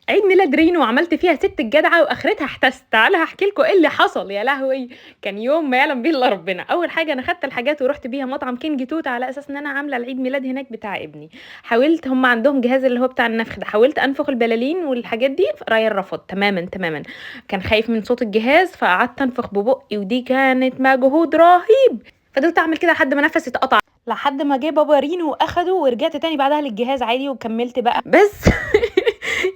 عيد ميلاد رينو وعملت فيها ست الجدعه واخرتها احتست. تعالى هحكي لكم ايه اللي حصل. يا لهوي، كان يوم ما يعلم به الا ربنا. اول حاجة انا خدت الحاجات ورحت بيها مطعم كينج توت على اساس ان انا عامله العيد ميلاد هناك بتاع ابني. حاولت، هم عندهم جهاز اللي هو بتاع النفخ ده، حاولت انفخ البلالين والحاجات دي، راير رفض تماما تماما، كان خايف من صوت الجهاز، فقعدت انفخ ببقي ودي كانت مجهود رهيب. فضلت اعمل كده لحد ما نفسي اتقطع، لحد ما جه بابا رينو واخده، ورجعت تاني بعدها للجهاز عادي وكملت بقى. بس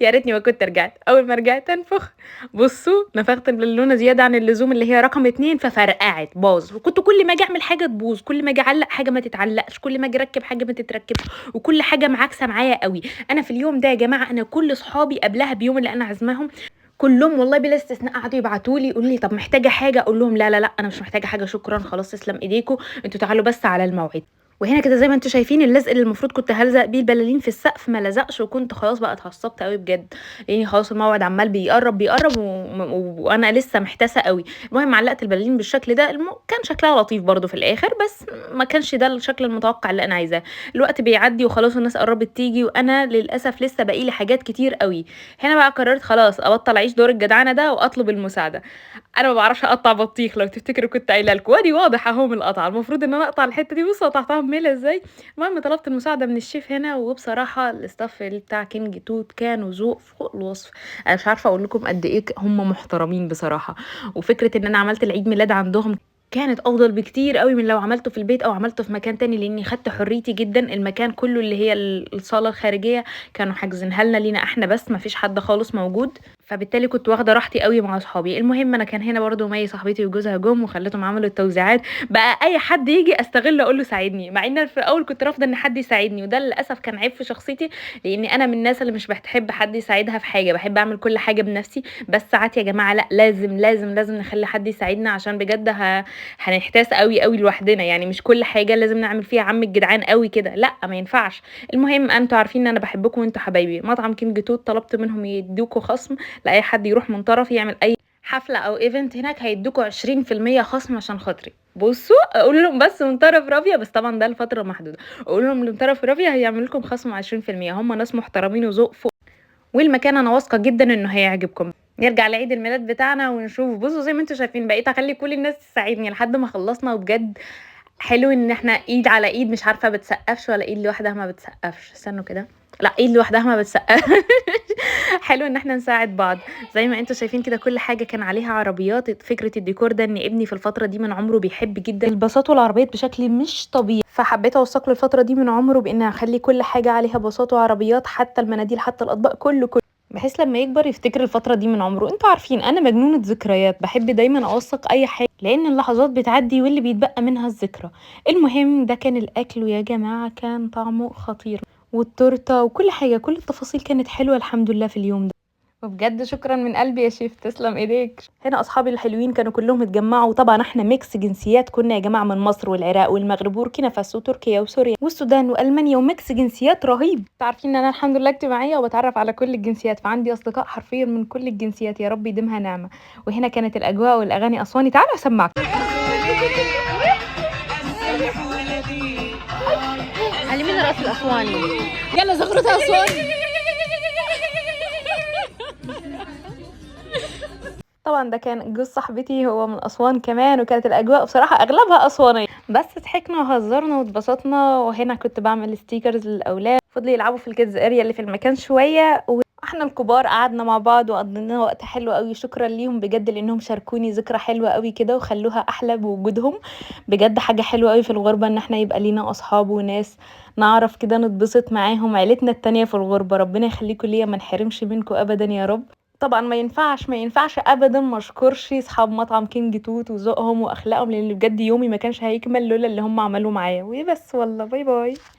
يا ريتني ما كنت رجعت. اول ما رجعت انفخ، بصوا نفخت البالونة زيادة عن اللزوم اللي هي رقم 2، ففرقعت باظ. وكنت كل ما اجي اعمل حاجة تبوظ، كل ما اجي اعلق حاجة ما تتعلقش، كل ما اجي اركب حاجة ما تتركبش، وكل حاجة معاكسة معايا قوي. انا في اليوم ده يا جماعة، انا كل صحابي قبلها بيوم اللي انا عازماهم كلهم والله بلا استثناء قعدوا يبعتوا لي يقولوا لي طب محتاجه حاجة، اقول لهم لا لا لا انا مش محتاجه حاجة، شكرا خلاص تسلم ايديكم، انتوا تعالوا بس على الموعد. وهنا كده زي ما انتوا شايفين اللزق اللي المفروض كنت هلزق بيه البلالين في السقف ما لزقش، وكنت خلاص بقى اتعصبت قوي بجد، لاني خلاص الموعد عمال بيقرب بيقرب وانا لسه محتاسه قوي. المهم علقت البلالين بالشكل ده، كان شكلها لطيف برضو في الاخر، بس ما كانش ده الشكل المتوقع اللي انا عايزاه. الوقت بيعدي وخلاص الناس قربت تيجي، وانا للاسف لسه باقي لي حاجات كتير قوي. هنا بقى قررت خلاص ابطل اعيش دور الجدعنه ده واطلب المساعدة. انا ما بعرفش اقطع بطيخ، لو تفتكروا كنت قايله لكم، وادي واضح اهو من القطعة، المفروض ان انا اقطع الحتة دي، بصوا قطعتها ميله ازاي. المهم طلبت المساعدة من الشيف هنا، وبصراحة ال staff بتاع كينج توت كانوا ذوق فوق الوصف. انا مش عارفه اقول لكم قد ايه هم محترمين بصراحة. وفكره ان انا عملت العيد ميلاد عندهم كانت افضل بكتير قوي من لو عملته في البيت او عملته في مكان تاني، لاني خدت حريتي جدا. المكان كله اللي هي الصاله الخارجية كانوا حاجزينها لنا لينا احنا بس، ما فيش حد خالص موجود، فبالتالي كنت واخده راحتي قوي مع اصحابي. المهم انا كان هنا برضو مي صاحبتي وجوزها جم وخلتهم عملوا التوزيعات، بقى اي حد يجي استغل اقول له ساعدني، مع ان في الاول كنت رافضه ان حد يساعدني، وده للاسف كان عيب في شخصيتي، لان انا من الناس اللي مش بتحب حد يساعدها في حاجة، بحب اعمل كل حاجة بنفسي. بس ساعات يا جماعة لا، لازم لازم لازم نخلي حد يساعدنا، عشان بجد هنحتاس قوي قوي لوحدنا، يعني مش كل حاجة لازم نعمل فيها عم الجدعان قوي كده، لا ما ينفعش. المهم انتوا عارفين ان انا بحبكم وانتوا حبايبي. مطعم كينج توت طلبت منهم يدوكوا خصم لاي حد يروح من طرف يعمل اي حفلة او event هناك، هيدوكوا 20% خصم عشان خاطري. بصوا اقول لهم بس من طرف رافيا، بس طبعا ده لفترة محدودة، اقول لهم من طرف رافيا هيعمل لكم خصم 20%. هم ناس محترمين وذوق فوق، والمكان انا واثقة جدا انه هيعجبكم. نرجع لعيد الميلاد بتاعنا ونشوف. بصوا زي ما انتوا شايفين بقيت اخلي كل الناس تساعدني لحد ما خلصنا، وبجد حلو ان احنا ايد على ايد، مش عارفه بتسقفش ولا ايد لوحدها ما بتسقفش، استنوا كده، لا ايد لوحدها ما بتسقفش. حلو ان احنا نساعد بعض. زي ما انتوا شايفين كده كل حاجة كان عليها عربيات. فكرة الديكور ده ان ابني في الفترة دي من عمره بيحب جدا الباصات والعربيات بشكل مش طبيعي، فحبيت اوثق له الفترة دي من عمره بان اخلي كل حاجة عليها باصات وعربيات، حتى المناديل حتى الاطباق كله كله، بحيث لما يكبر يفتكر الفترة دي من عمره. انتوا عارفين انا مجنونة ذكريات، بحب دايما اوثق اي حاجة لان اللحظات بتعدي واللي بيتبقى منها الذكرى. المهم ده كان الاكل، ويا جماعة كان طعمه خطير، والتورته وكل حاجة، كل التفاصيل كانت حلوة الحمد لله في اليوم ده. وبجد شكرا من قلبي يا شيف، تسلم ايديك. هنا اصحابي الحلوين كانوا كلهم اتجمعوا، وطبعا احنا mix جنسيات، كنا يا جماعة من مصر والعراق والمغرب وبوركينا فاسو وتركيا وسوريا والسودان والمانيا، و mix جنسيات رهيب. عارفين ان انا الحمد لله اجتماعية وبتعرف على كل الجنسيات، فعندي اصدقاء حرفيا من كل الجنسيات، يا رب يديمها نعمه. وهنا كانت الاجواء والاغاني اسواني، تعالوا اسمعكم. علمينا رقص الاسواني، يلا زغرتها اسواني. طبعا ده كان جوز صاحبتي، هو من اسوان كمان، وكانت الاجواء بصراحة اغلبها اسوانيه، بس ضحكنا وهزرنا واتبسطنا. وهنا كنت بعمل stickers للاولاد، فضلوا يلعبوا في ال kids area اللي في المكان شوية، واحنا الكبار قعدنا مع بعض وقضينا وقت حلو قوي. شكرا ليهم بجد لانهم شاركوني ذكرى حلوة قوي كده وخلوها احلى بوجودهم. بجد حاجة حلوة قوي في الغربة ان احنا يبقى لينا اصحاب وناس نعرف كده نتبسط معاهم، عيلتنا التانية في الغربة. ربنا يخليكم ليا، ما نحرمش منكم ابدا يا رب. طبعا ما ينفعش ابدا ما اشكرش اصحاب مطعم كينج توت وذوقهم واخلاقهم، لان بجد يومي ما كانش هيكمل لولا اللي هم عملوه معايا. وبس والله، bye bye.